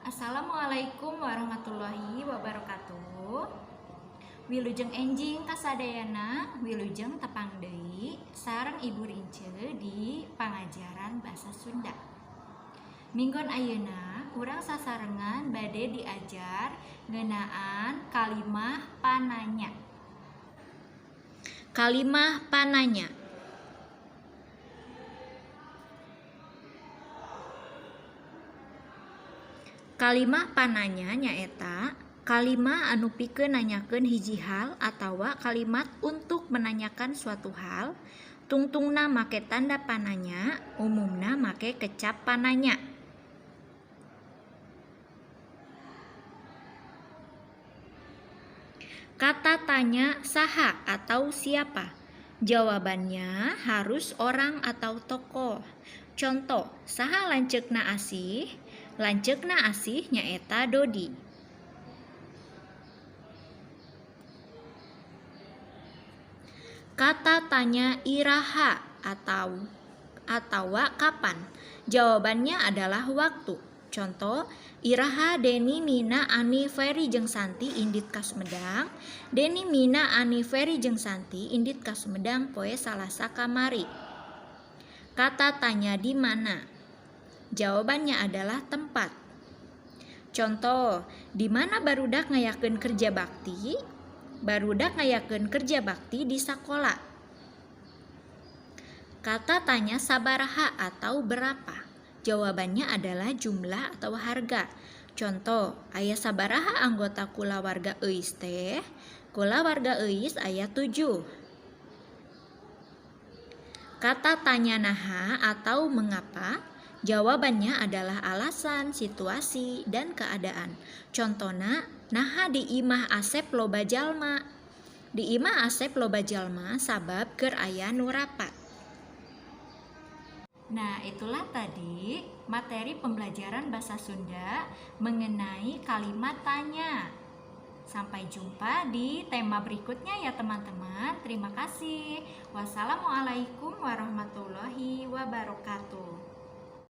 Assalamualaikum warahmatullahi wabarakatuh. Wilujeng enjing kasadayana, wilujeng tepang deui sareng Ibu Rince di pangajaran bahasa Sunda. Minggon ayeuna urang sasarengan bade diajar ngeunaan kalimah pananya. Kalimah pananya. Kalimah pananya nyaeta kalimah anu pikeun nanyakeun hiji hal atawa kalimat untuk menanyakan suatu hal, tungtungna make tanda pananya, umumna make kecap pananya. Kata tanya saha atau siapa? Jawabannya harus orang atau tokoh. Contoh, saha lanceukna Asih? Lanceukna Asih nyaeta Dodi. Kata tanya iraha atawa kapan? Jawabannya adalah waktu. Contoh, iraha Deni, Mina, Ani, Ferry jeung Santi indit ka Sumedang. Deni, Mina, Ani, Ferry jeung Santi indit ka Sumedang poe Salasa kamari. Kata tanya di mana? Jawabannya adalah tempat. Contoh, di mana barudak ngayakeun kerja bakti? Barudak ngayakeun kerja bakti di sakola. Kata tanya sabaraha atau berapa? Jawabannya adalah jumlah atau harga. Contoh, aya sabaraha anggota kulawarga Euis teh? Kulawarga Euis aya 7. Kata tanya naha atau mengapa? Jawabannya adalah alasan, situasi, dan keadaan. Contona, naha di imah Asep loba jalma? Di imah Asep loba jalma sabab keur aya nu rapat. Nah, itulah tadi materi pembelajaran bahasa Sunda mengenai kalimat tanya. Sampai jumpa di tema berikutnya ya teman-teman. Terima kasih. Wassalamualaikum warahmatullahi wabarakatuh.